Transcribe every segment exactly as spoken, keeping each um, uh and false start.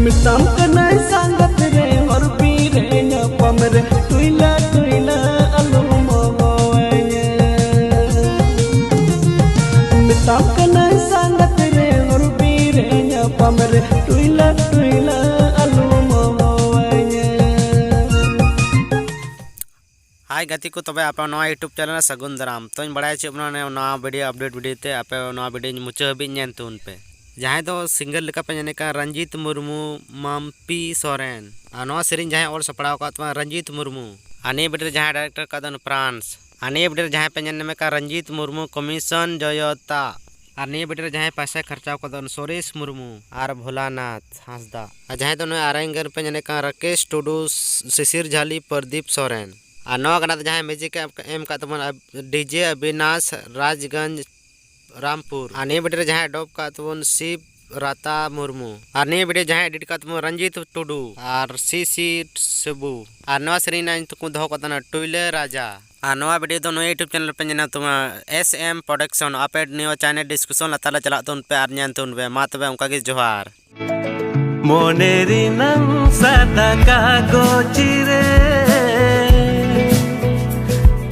ᱢᱮᱛᱟᱢ ᱠᱟᱹᱱᱟᱹᱧ ᱥᱟᱸᱜᱟᱛ ᱨᱮ ᱦᱚᱨ ᱵᱤᱨ ᱨᱮ ᱧᱟᱯᱟᱢ ᱨᱮ ᱴᱩᱭᱞᱟ ᱴᱩᱭᱞᱟ ᱟᱞᱚᱢ ᱦᱚᱦᱚᱣᱟᱹᱧᱟ᱾ ᱢᱮᱛᱟᱢ ᱠᱟᱹᱱᱟᱹᱧ ᱥᱟᱸᱜᱟᱛ ᱨᱮ ᱦᱚᱨ ᱵᱤᱨ ᱨᱮ ᱧᱟᱯᱟᱢ ᱨᱮ ᱴᱩᱭᱞᱟ ᱴᱩᱭᱞᱟ ᱟᱞᱚᱢ ᱦᱚᱦᱚᱣᱟᱹᱧᱟ᱾ ᱦᱟᱭ ᱜᱟᱛᱮ ᱠᱚ, ᱛᱚᱵᱮ ᱟᱯᱮ ᱱᱚᱣᱟ YouTube channel ᱨᱮ ᱥᱟᱹᱜᱩᱱ ᱫᱟᱨᱟᱢ᱾ ᱛᱚᱧ ᱵᱟᱲᱟᱭ ᱦᱚᱪᱚᱭᱮᱫ ᱵᱚᱱᱟ ᱱᱚᱣᱟ video update video ᱛᱮ, ᱟᱯᱮ ᱱᱚᱣᱟ video ᱢᱩᱪᱟᱹᱫ ᱦᱟᱹᱵᱤᱡ ᱧᱮᱞ ᱛᱟᱵᱚᱱ ᱯᱮ᱾ ᱡᱟᱦᱟᱸᱭ ᱫᱚ singer ᱞᱮᱠᱟ ᱯᱮ ᱧᱮᱞᱮ ᱠᱟᱱ ᱨᱚᱧᱡᱤᱛ ᱢᱩᱨᱢᱩ, ᱢᱟᱢᱯᱤ ᱥᱚᱨᱮᱱ, ᱟᱨ ᱱᱚᱣᱟ ᱥᱮᱨᱮᱧ ᱡᱟᱦᱟᱸᱭ ᱚᱞ ᱥᱟᱯᱲᱟᱣ ᱟᱠᱟᱫ ᱛᱟᱵᱚᱱᱟ ᱨᱚᱧᱡᱤᱛ ᱢᱩᱨᱢᱩ, ᱟᱨ ᱱᱤᱭᱟᱹ video ᱨᱮ ᱡᱟᱦᱟᱸᱭ director ᱟᱠᱟᱫ ᱫᱚ ᱯᱨᱟᱱᱥ, ᱟᱨ ᱱᱤᱭᱟᱹ video ᱨᱮ ᱡᱟᱦᱟᱸᱭ ᱯᱮ ᱧᱮᱞ ᱧᱟᱢᱮ ᱠᱟᱱ ᱨᱚᱧᱡᱤᱛ ᱢᱩᱨᱢᱩ, composition ᱡᱚᱭᱚᱛᱟ, ᱟᱨ ᱱᱤᱭᱟᱹ video ᱨᱮ ᱡᱟᱦᱟᱸᱭ ᱯᱚᱭᱥᱟᱭ ᱠᱷᱚᱨᱪᱟᱣ ᱠᱟᱫᱟ ᱥᱩᱨᱮᱥ ᱢᱩᱨᱢᱩ ᱟᱨ ᱵᱷᱳᱞᱟᱱᱟᱛᱷ ᱦᱟᱸᱥᱫᱟ, ᱟᱨ ᱡᱟᱦᱟᱸᱭ ᱫᱚ ᱱᱩᱭ arranger ᱯᱮ ᱧᱮᱞᱮ ᱠᱟᱱ ᱨᱟᱠᱮᱥ ᱴᱩᱰᱩ, ᱥᱤᱥᱤᱨ ᱡᱷᱟᱹᱞᱤ ᱯᱨᱚᱫᱤᱯ ᱥᱚᱨᱮᱱ, ᱟᱨ ᱱᱚᱣᱟ ᱜᱟᱱᱟ ᱫᱚ ᱡᱟᱦᱟᱸᱭ music ᱮ ᱮᱢ ᱟᱠᱟᱫ ᱛᱟᱵᱚᱱᱟ DJ ᱚᱵᱤᱱᱟᱥ ᱨᱟᱡᱽᱜᱚᱸᱡᱽ ᱨᱟᱢᱯᱩᱨ, ᱟᱨ ᱱᱤᱭᱟᱹ video ᱨᱮ ᱡᱟᱦᱟᱸᱭ dub ᱟᱠᱟᱫ ᱛᱟᱵᱚᱱ ᱥᱤᱵ ᱨᱟᱛᱟ ᱢᱩᱨᱢᱩ, ᱟᱨ ᱱᱤᱭᱟᱹ video ᱡᱟᱦᱟᱸᱭ edit ᱟᱠᱟᱫ ᱛᱟᱵᱚᱱ ᱨᱚᱧᱡᱤᱛ ᱴᱩᱰᱩ ᱟᱨ ᱥᱤ ᱥᱤ ᱥᱮᱵᱩ, ᱟᱨ ᱱᱚᱣᱟ ᱥᱮᱨᱮᱧ ᱨᱮᱱᱟᱜ ᱧᱩᱛᱩᱢ ᱠᱚ ᱫᱚᱦᱚ ᱟᱠᱟᱫ ᱛᱟᱦᱮᱱᱟ ᱴᱩᱭᱞᱟᱹ ᱨᱟᱡᱟ᱾ ᱟᱨ ᱱᱚᱣᱟ video ᱫᱚ ᱱᱩᱭ YouTube channel ᱨᱮᱯᱮ ᱧᱮᱞ ᱧᱟᱢ ᱛᱟᱵᱚᱱᱟ, S M Production᱾ ᱟᱯᱮ ᱱᱤᱭᱟᱹ channel description ᱞᱟᱛᱟᱨ ᱨᱮ ᱪᱟᱞᱟᱜ ᱛᱟᱵᱚᱱ ᱯᱮ ᱟᱨ ᱧᱮᱞ ᱛᱟᱵᱚᱱ ᱯᱮ᱾ ᱢᱟ ᱛᱚᱵᱮ ᱚᱱᱠᱟ ᱜᱮ ᱡᱚᱦᱟᱨ᱾ ᱢᱚᱱᱮ ᱨᱮᱱᱟᱝ ᱥᱟᱫᱟ ᱠᱟᱜᱚᱡᱽ ᱨᱮ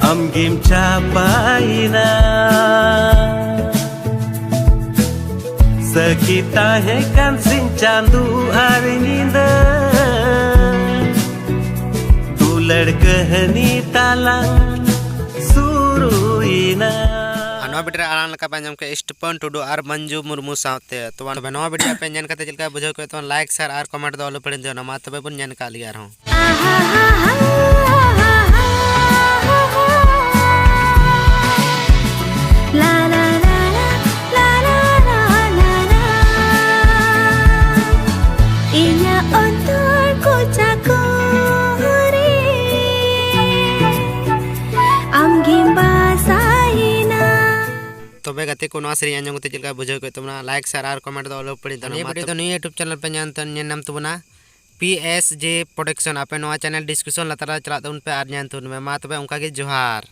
ᱟᱢᱜᱮᱢ ᱪᱷᱟᱯᱟᱭᱮᱱᱟ᱾ ᱥᱟᱹᱠᱷᱤ ᱛᱟᱦᱮᱸ ᱠᱟᱱ ᱥᱤᱧ ᱪᱟᱸᱫᱚ ᱟᱨ ᱧᱤᱫᱟᱹ, ᱫᱩᱞᱟᱹᱲ ᱠᱟᱹᱦᱱᱤ ᱛᱟᱞᱟᱝ ᱥᱩᱨᱩᱭᱮᱱᱟ᱾ ᱟᱨ ᱱᱚᱣᱟ video ᱨᱮ ᱟᱲᱟᱝ ᱞᱮᱠᱟ ᱯᱮ ᱟᱸᱡᱚᱢ ᱠᱮᱫ ᱥᱴᱤᱯᱷᱟᱱ ᱴᱩᱰᱩ ᱟᱨ ᱢᱚᱧᱡᱩ ᱢᱩᱨᱢᱩ ᱥᱟᱶᱛᱮ᱾ ᱛᱚᱵᱮ ᱱᱚᱣᱟ video ᱟᱯᱮ ᱧᱮᱞ ᱠᱟᱛᱮ ᱪᱮᱫ ᱞᱮᱠᱟ ᱵᱩᱡᱷᱟᱹᱣ ᱠᱮᱫ ᱛᱟᱵᱚᱱ, like, share ᱟᱨ comment ᱫᱚ ᱟᱞᱚ ᱯᱮ ᱦᱤᱲᱤᱧ ᱛᱟᱵᱚᱱᱟ᱾ ᱢᱟ ᱛᱚᱵᱮ ᱵᱚᱱ ᱧᱮᱞ ᱠᱟᱜ ᱞᱮᱜᱮ ᱟᱨᱦᱚᱸ᱾ ᱤᱧᱟᱹᱜ ᱚᱱᱛᱚᱨ ᱠᱚᱪᱟ ᱠᱚᱨᱮ ᱟᱢᱜᱮᱢ ᱵᱟᱥᱟᱭᱮᱱᱟ᱾ ᱛᱚᱵᱮ ᱜᱟᱛᱮ ᱠᱚ, ᱱᱚᱣᱟ ᱥᱮᱨᱮᱧ ᱟᱸᱡᱚᱢ ᱠᱟᱛᱮ ᱪᱮᱫ ᱞᱮᱠᱟ ᱵᱩᱡᱷᱟᱹᱣ ᱠᱮᱫ ᱛᱟᱵᱚᱱᱟ? Like, share ᱟᱨ comment ᱫᱚ ᱟᱞᱚ ᱯᱮ ᱦᱤᱲᱤᱧ ᱛᱟᱵᱚᱱᱟ᱾ ᱱᱤᱭᱟᱹ video ᱫᱚ ᱱᱤᱭᱟᱹ YouTube channel ᱯᱮ ᱧᱮᱞ ᱛᱮ-, ᱧᱮᱞ ᱧᱟᱢ ᱛᱟᱵᱚᱱᱟ, P S J Production᱾ ᱟᱯᱮ ᱱᱚᱣᱟ channel description ᱞᱟᱛᱟᱨ ᱨᱮ ᱪᱟᱞᱟᱜ ᱛᱟᱵᱚᱱ ᱯᱮ ᱟᱨ ᱧᱮᱞ ᱛᱟᱵᱚᱱ ᱯᱮ᱾ ᱢᱟ ᱛᱚᱵᱮ ᱚᱱᱠᱟ ᱜᱮ ᱡᱚᱦᱟᱨ᱾